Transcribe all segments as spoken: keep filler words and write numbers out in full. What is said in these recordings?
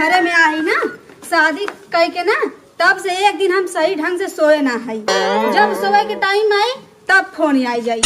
अरे, मैं आई ना, शादी कई के ना, तब से एक दिन हम सही ढंग से सोए ना हई। जब सोए के टाइम आई, तब फोन आई जाई,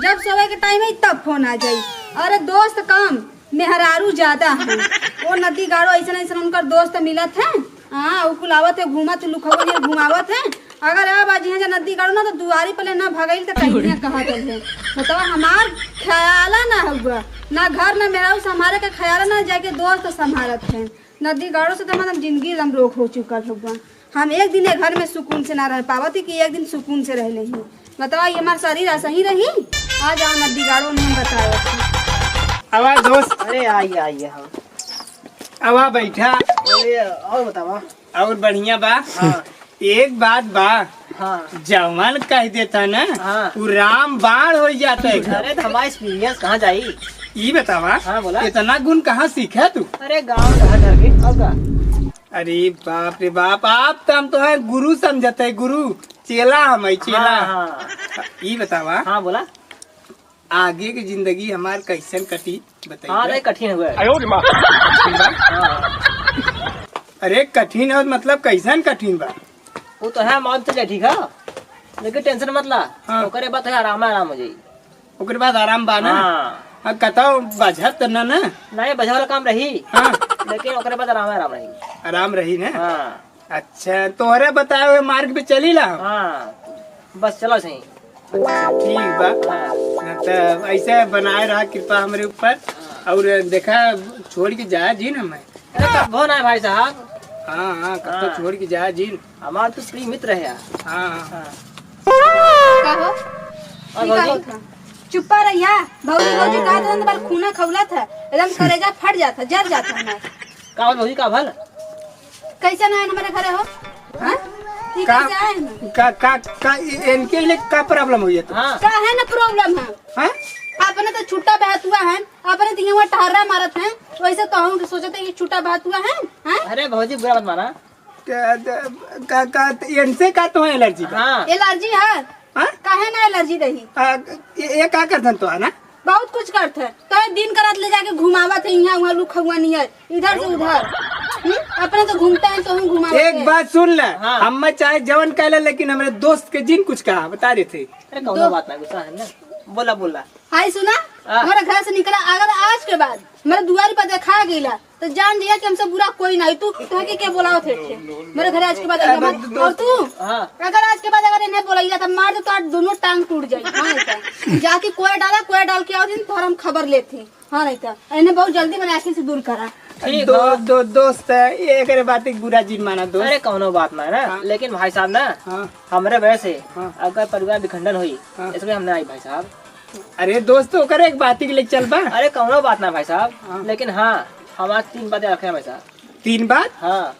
जब सोए के टाइम आई, तब फोन आ जाई। अरे, दोस्त कम, मेहरारू ज्यादा है। वो नदी गाड़ो ऐसन ऐसन उनकर दोस्त मिलत है। हाँ, उ कुल आवत है, घूमत है, लुखवा नियर घुमावत है। अगर अब आज यहाँ जा नदी गाड़ो ना, तो दुआरी पले ना भगइल, तो कहीं ना कहा चल है। बताओ, हमार ख्याला ना हुआ, ना घर ना मेहरारू संभारे के ख्याला ना, जाके दोस्त संभारत है। नदी गाड़ो से तो मतलब जिंदगी एकदम रोग हो चुकल हुआ। हम एक दिन ये घर में सुकून से ना रह पावत ही कि एक दिन सुकून से रह लेही। बताओ, ये हमार शरीर ऐसा ही रही? आ जाओ नदी गाड़ो में हम बताओ। आवा दोस्त। अरे आइए, आइए, हाँ। आवा बैठा। अरे और बतावा। और बढ़िया बा। हाँ। एक बात बा। हाँ। जवन कह देता ना, हाँ। वो राम बाण हो जाता है एकदम। अरे तो हमारा एक्सपीरियंस कहाँ जाई? ई बतावा, हाँ, बोला। इतना गुण कहाँ सीखा तू? अरे गाँव घर घर के, और का? अरे बाप रे बाप, आप तो हम तो है गुरु समझते हैं, गुरु, चेला हम है, चेला। हाँ, हाँ। ई बतावा, हाँ, बोला। आगे की जिंदगी हमार कैसन कटी, बताइए। हाँ, अरे कठिन हुआ है। आयो रे माँ। कठिन बा? हाँ। अरे कठिन है मतलब कैसन कठिन बा? वो तो है, मौत चले, ठीक है, लेकिन टेंशन मत ला। हाँ। ओकरे बाद है आराम, आराम हो जाई। ओकरे बाद आराम बा ना? हाँ। हाँ, कतौ बजत त ना, ना? नहीं, बजे वाला काम रही। हाँ। लेकिन ओकरे बाद आराम, आराम रही। आराम रही ना? हाँ। अच्छा, तोहरे बताए हुए मार्ग पे चली ला हम। हाँ, बस चलो सही। अच्छा, ठीक बा। हाँ। ना त ऐसे बनाए रहा कृपा हमरे ऊपर। हाँ। और देखा, छोड़ के जाए जी ना मैं। अरे, कब्बो ना भाई साहब। हाँ, हाँ, कब तो हाँ। छोड़ के जाए जी। हमार तो प्रिय मित्र है यार। हाँ, हाँ। हाँ। का हो? और ई का भौजी? होत है? चुप्पा रहिया। भौजी, भौजी कहत रहन त बार खूना खौलत है। एकदम करेजा फट जात है, जर जात है हमार। का होल भौजी, का भल? कैसे ना है हमारे घरे हो? हाँ? ई का, कैसे आए हैं? का, का, का, इ-, इनके लिए का प्रॉब्लम हुई है तो? हाँ। का है ना प्रॉब्लम है? हाँ? अपने तो छुट्टा बहतुआ है, अपने तो यहाँ टहर्रा मारत हैं, वैसे तो हम सोचते हैं कि छुट्टा बहतुआ है, हाँ? अरे भौजी, बुरा मत माना। का, का, का, इनसे का तुम्हें एलर्जी बा? हाँ। एलर्जी है? हाँ? काहे ना एलर्जी रही? आ, ये, ये का करथन तो है ना? बहुत कुछ करत है। तो दिन करत ले जाके घुमावत है, यहाँ वहाँ लुखौआ नियर, इधर से उधर। हम्म? अपने तो घूमते हैं तो हम घुमावत एक है। बात सुन ले, हाँ। हम चाहे जवन कह ले, लेकिन हमरे दोस्त के जिन कुछ कहा, बता देते। अरे, कौनो दो- बात ना, गुस्सा है ना। बोला, बोला। हाय सुना, हाँ। हमारे घर से निकला, अगर आज के बाद मेरे दुआरी पर देखा गईला, तो जान लिया कि हमसे बुरा कोई नहीं। तू, तोहके के बोलावत है थे? मेरे घरे आज के बाद आइबा मत। और तू, हाँ। अगर आज के बाद अगर इन्हें बोलाइला, तो मार दे, तो आज दोनों टांग टूट जाई। हाँ, नहीं तो जाके कोया डाला, कोया डाल के आओ दिन, तोहर हम खबर लेते हैं। हाँ, नहीं तो इन्हें बहुत जल्दी मेरे आँखी से दूर करा। ठीक दो, बा। दो, दोस्त है, ये एकरे बात एक बुरा जिन माना दोस्त। अरे, कौनो बात ना है ना, हाँ। लेकिन भाई साहब ना, हाँ। हमरे वजह से हाँ। अगर परिवार विखंडन हुई, हाँ। इसमें हम ना आई भाई साहब। अरे दोस्त, ओकर एक बात ही के लेके चल बा। अरे कौनो बात ना भाई साहब, हाँ। लेकिन हाँ, हमार तीन बातें रखे हैं भाई साहब। तीन बात? हाँ।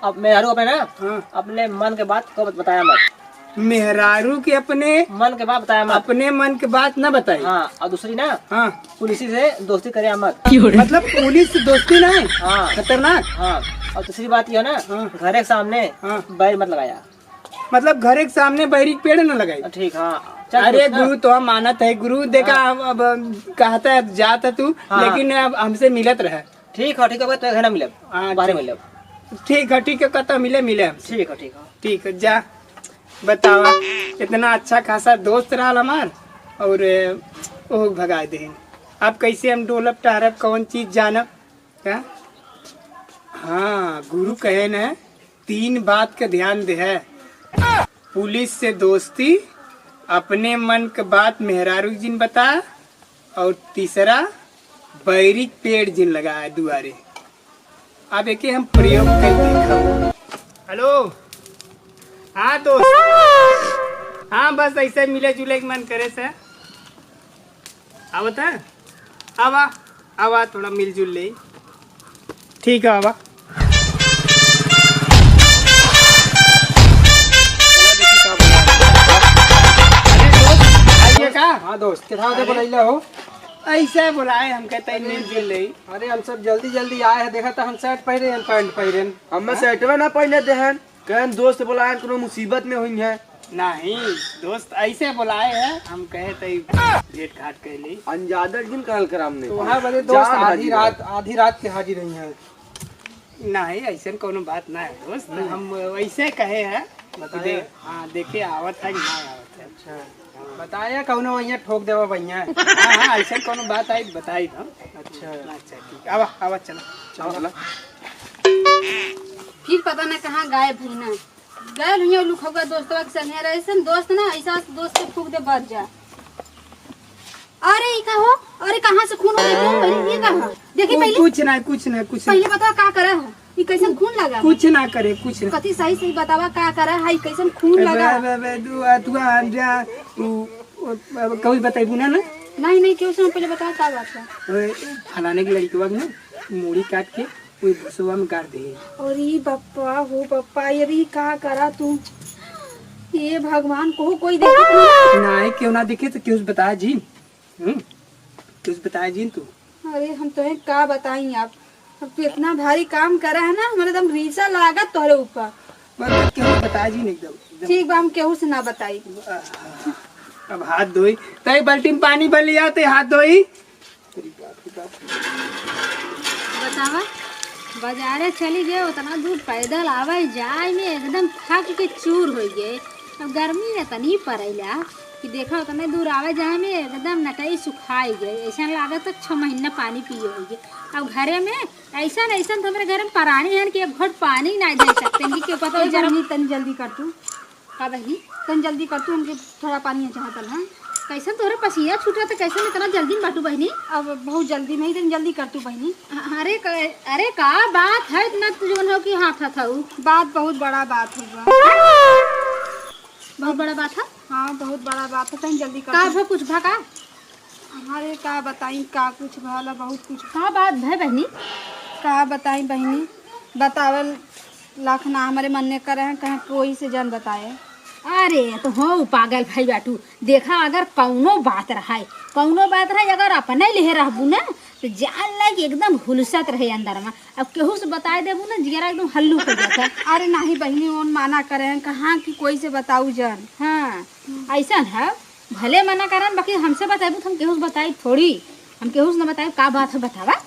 अब मेहरारू अपने ना, हाँ। अपने मन के बात को बत-, बताया मत। मेहरारू के अपने मन के बात बताया मत। अपने मन के बात ना बताई। हाँ, और दूसरी ना, हाँ। पुलिस से दोस्ती करे मत। मतलब पुलिस से दोस्ती ना है? हाँ। खतरनाक। हाँ, और तीसरी बात ये है ना, हाँ। घर के सामने हाँ। बैर मत लगाया। मतलब घरे के सामने बैरी के पेड़ न लगाई। ठीक, हाँ। चल, अरे पूछ ना। गुरु, तो हम मानत है गुरु, देखा, हाँ। अब, अब कहता है जात है तू, हाँ। लेकिन अब हमसे मिलत रहे। ठीक है, ठीक है, तो घर ना मिलब, हाँ, बाहर ठीक। मिलब। ठीक है, ठीक है, कहता मिले, मिले हमसे। ठीक है, ठीक है। ठीक है, जा बतावा, इतना अच्छा खासा दोस्त रहल हमार और ओह भगाए देहिन। अब कैसे हम डोलब टहरब, कौन चीज जानब? क्या? हाँ, गुरु कहे न, तीन बात के ध्यान दे है। पुलिस से दोस्ती, अपने मन के बात मेहरारू जिन बता, और तीसरा, बैरी के पेड़ जिन लगाए दुआरे। अब एके हम प्रयोग कर देखब। हेलो, हाँ दोस्त, हाँ, बस ऐसे मिले जुले के मन करे से। आवत है? आवा, आवा, थोड़ा मिलजुल ले। ठीक है, आवा। अरे दोस्त, आइए का? हाँ दोस्त, कितना दे अरे, बुलाइला हो? ऐसे बुलाए, हम कहते हैं मिलजुल ले। अरे हम सब जल्दी जल्दी आए हैं, देखा तो हम शर्ट पहने हैं, पैंट पहने हैं। हम हाँ? शर्टवा ना पहने दे हैं, कहन दोस्त बुलाए, कोनो मुसीबत में हुई है। नहीं, दोस्त ऐसे बुलाए हैं, हम कहे तई भेंट घाट कर ली। अंजादर जिन कहल कर हमने। तो वहाँ बने दोस्त जान आधी हाजिर रात, है। आधी रात के हाजिर हुई हैं। नहीं, ऐसन कौनो बात ना है दोस्त, हाँ। हम वैसे कहे हैं कि बताए। दे-, हाँ, देखे आवत है कि ना आवत है। अच्छा, बताया कौनो वहीं ठोक देवा भैया। हाँ, हाँ, ऐसन कौनो बात आई तो बताई हम। अच्छा। अच्छा, ठीक, आवा, आवा, चला। चला। फिर पता ना कहाँ गायब भई ना। गए हुइया लुखौआ दोस्तवा के संगे रहे, ऐसन दोस्त ना, ऐसा दोस्त के फूंक दे, बच जा। अरे, ई का हो? अरे, कहाँ से खून हो गया? क्यों? पहले ये का हो? देखी कु-, पहले। कुछ ना, कुछ ना, कुछ ना। पहले बताओ, का करा हो? ई कैसन खून लगा? कुछ ना करे, कुछ ना। कथी सही सही बतावा, का करा है? ई कैसन खून अबे, लगा? अबे, अबे, तू, आ, तू, आ, जा, तू, ओ, अब कहूँ बताइबू ना, ना? नहीं, नहीं, क्यों से पहले बताओ, का बात है? ओए, फलाने के लड़कवा के ना, मूड़ी काट के कोई भुसवा में गाड़ दे। अरे बप्पा हो बप्पा, अरे का करा तू? हे भगवान, को कोई देखत नहीं? नाहीं, क्यों ना देखे तो क्यों से बताया जी? हम्म? क्यों से बताया जी तू? अरे हम तोहे का बताई अब, अब तू इतना भारी काम करा है ना, हमारे एकदम रीसा लागत तोहरे ऊपर। बस क्यों से बताया जी नहीं एकदम, एकदम। ठीक बा, हम केहू से ना बताई। अब हाथ धोई, तई बाल्टी में पानी भर लिया, तई हाथ धोई। बतावा, बाजारे चली गए, उतना दूर पैदल आवे जाए में एकदम थक के चूर हो गए। अब गर्मी इतनी पड़ेला कि देखा, उतने दूर आवे जाए में एकदम नटई सुखाई गए, ऐसा लागत तक छह महीना पानी पिए हो गए। अब घरे में ऐसा ऐसा तो हमारे घर में परानी है कि एक घोट पानी ना दे सकते हैं कि क्यों पता। ए, जरा जल्दी, तनी जल्दी कर तू। का बहिनी? तनी जल्दी कर तू, हमके थोड़ा पानी चाहत है। कैसन तोहरे पसीना छूटा, तो कैसन इतना जल्दी में बाटू बहिनी? अब बहुत जल्दी में ही, तनी जल्दी कर तू बहिनी। अ-, अरे क-, अरे का बात है इतना तू जवन हो कि हाफत हऊ? बात बहुत बड़ा बात है बा। बहुत बड़ा बात है? हाँ, बहुत बड़ा बात है, तनी जल्दी कर का तू। भा कुछ भा का? अरे का बताई, का कुछ भला, बहुत कुछ। का बात भय बहिनी? का बताई बहिनी, बतावल लाख ना हमरे मन ने करे हैं, कहे कोई से जन बताए। अरे तो हो पागल भई बाटू, देखा अगर कौनो बात रहे, कौनो बात रहे, अगर अपने लिहे रहबू ना तो जान ला कि एकदम हुलसत रहे अंदर में। अब केहू से बताए देबू ना, जियरा एकदम हल्लुक हो जाता। अरे नहीं बहिनी, ओन माना करे हैं, कहाँ कि कोई से बताऊ जन। हाँ, ऐसा है। भले मना करन, बाकी हमसे बताइबू तो हम केहू से बताई थोड़ी, हम केहू से ना बताई। का बात है बतावा?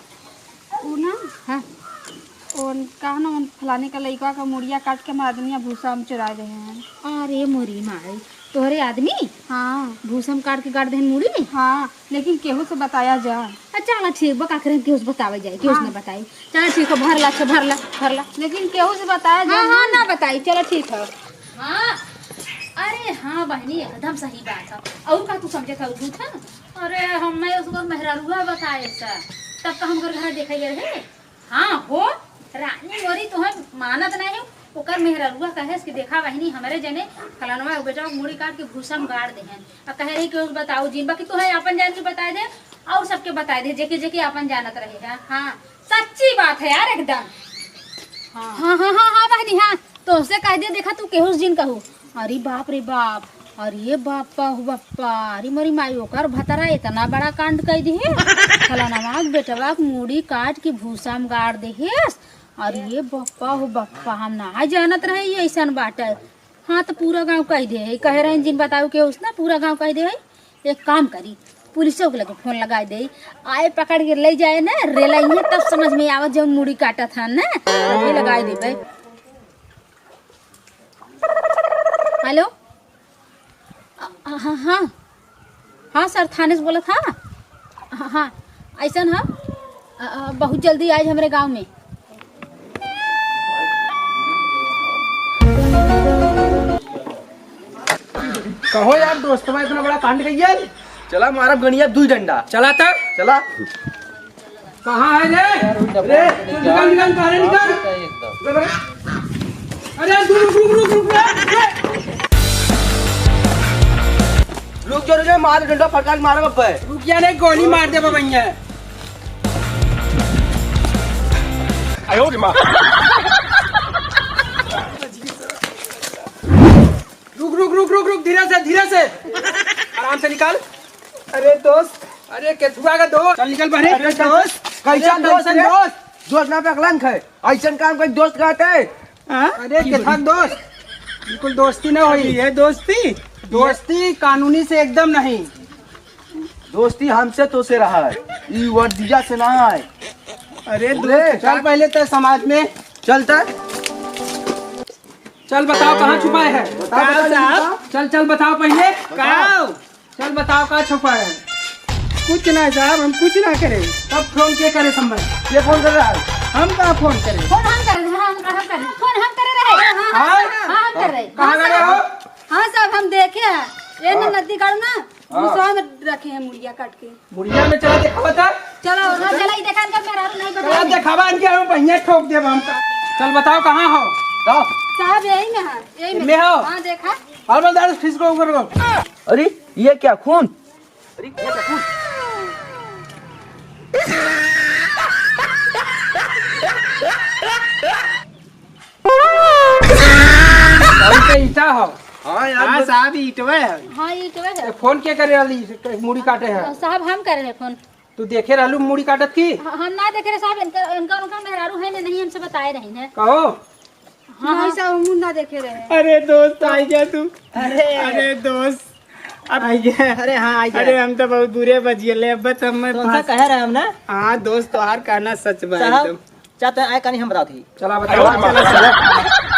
ऊ ना, हाँ। ओन, कहा ना, ओन फलाने का लइका का मुड़िया काट के हमार आदमिया भूसा में चुरा रहे हैं। अरे मोरी माई, तोहरे आदमी? हाँ। भूसा में काट के गाड़ देहन मुड़ी? हाँ, लेकिन केहू से बताया जा। अच्छा, चला ठीक बा, का करे, केहू से बतावे जाए, केहू से हाँ। ना बताई। चला ठीक है, भर ला, अच्छा, भर ला, भर ला। लेकिन केहू से बताया जा हाँ, ना। हाँ, ना बताई, चला ठीक है। हाँ, अरे हाँ बहिनी, एकदम सही बात है। और का तू समझे था झूठा? अरे हम मैं उसको मेहरारुआ बताए सा, तब तो हम घर घर देखे गए रहे। हाँ हो, रानी मोरी तोहन मानत नहीं हो। ओकर मेहरारुआ कहे कि देखा बहिनी, हमरे जने फलनवा के बेटवा के मूड़ी काट के भूसा में गाड़ देहन। आ कहे रही कि उस बताऊ जी, बाकी तोहे अपन जान के बताए दे और सबके बताए दे, जेके जेके अपन जानत रहे है। हाँ, सच्ची बात है यार एकदम। हाँ। हाँ, हाँ, हाँ, हाँ, बहिनी, हाँ। तोहसे कह दे, देखा, तू केहू से जिन कहू। अरे बाप रे बाप, अरे बप्पा हो बप्पा, अरे मोरी माई, ओकर भतरा इतना बड़ा कांड कइ दिहे। फलानवा के बेटवा के मूड़ी काट के भूसा में गाड़ देहेस। अरे बप्पा हो बप्पा, हम ना जानत रहे ये ऐसन बाटे। हाँ, तो पूरा गाँव कह दे है, कहे रहे जिन बताऊ केहू से ना, पूरा गाँव कह दे है। एक काम करी, पुलिसों के लगे फोन लगाए दे, आए पकड़ के ले जाए ना, रेलाइए, तब समझ में आवत जब मूड़ी काटत हन ना, तब ये लगाए देबे। हेलो, अ, हाँ, हाँ, हाँ सर, थाने से बोलत हा। हाँ, हाँ, ऐसन हा, अ, अ, बहुत जल्दी आए हमरे गाँव में। कहो यार, दोस्तवा इतना बड़ा कांड कइया। चला मारब गणिया दुई डंडा। चला त। चला। कहाँ है रे? रे, तू निकल, निकल, बाहर निकल। अरे, तू रुक, रुक, रुक, रुक, रुक। रुक जा, रुक जा, मार डंडा फटका के मारब अब्बे। रुक जा, नहीं, गोली मार देबा भैया। आयो रे माँ। रुक, रुक, रुक, रुक, रुक, धीरे से, धीरे से। आराम से निकाल। अरे दोस्त। अरे केथुआ का दोस्त। चल निकल बाहर। अरे दोस्त। कैसा अरे दोस्त है रे? दोस्त? दोस्त ना पे अकलंक है। ऐसन काम कोई दोस्त कहते हैं? हाँ? अरे केथा दोस्त? बिल्कुल दोस्ती ना होई। ये दोस्ती? दोस्ती कानूनी से एकदम नहीं। दोस्ती हमसे तो से रहा है, ई वर्दिया से ना है। अरे बोले, दोस्त, चल का पहले तो समाज में चल त। चल बताओ, कहाँ छुपाए है? बताओ, बताओ, साहब। चल, चल बताओ पहिले। का? चल बताओ, कहाँ छुपाए है? कुछ ना साहब, हम कुछ ना करे। तब फोन के करे समय? ये फोन कर रहा है। हम कहाँ फोन करे? फोन हम करे, हाँ, हम, हम करे। फोन हम करे रहे। हाँ, हाँ, हाँ? हाँ, हम करे रहे। कहाँ हाँ, गए साहब। हो? हाँ साहब, हम देखे हैं। ये ना हाँ। नदी काट ना, हाँ। मुसवा में रखे हैं मुड़िया काट के। मुड़िया में चला देखावा था। चलो, हाँ, चला ही देखा, इनका मेहरारू नहीं चला बताया। देखावा, इनके हम पहिया ठोक देब हम। चल बताओ, कहाँ हो? साहब, यही में है, यही में। में हो? हाँ, देखा। हवलदार, खींच को ऊपर को। अरे, ये क्या खून? अरे, ये क्या खून? अरे, तो ईटा हो। हाँ यार, हाँ बस साहब, ईटवे है। हाँ, ईटवे है। ये फोन के करे वाली, मुड़ी काटे है? साहब, हम करे हैं फोन। तू देखे रहलू मुड़ी काटत की? ह-, हम ना देखे रहे साहब, इनका, इनका, उनका मेहरारू है ने, नहीं हमसे बताए रही ने। कहो। हाँ, नहीं हाँ। साहब, हम ना देखे रहे। अरे दोस्त, आई गया तू। अरे। अरे दोस्त, अब आई गया। अरे हाँ, आई गया। अरे हम तो बहुत बुरे बच गए, अब बस हम कौन सा फंस- कह रहे हम ना? हाँ दोस्त, तोहार कहना सच बा साहब, एकदम। चाहते हैं आए का नहीं हम बताओ थी। चला बताओ। चला, चला।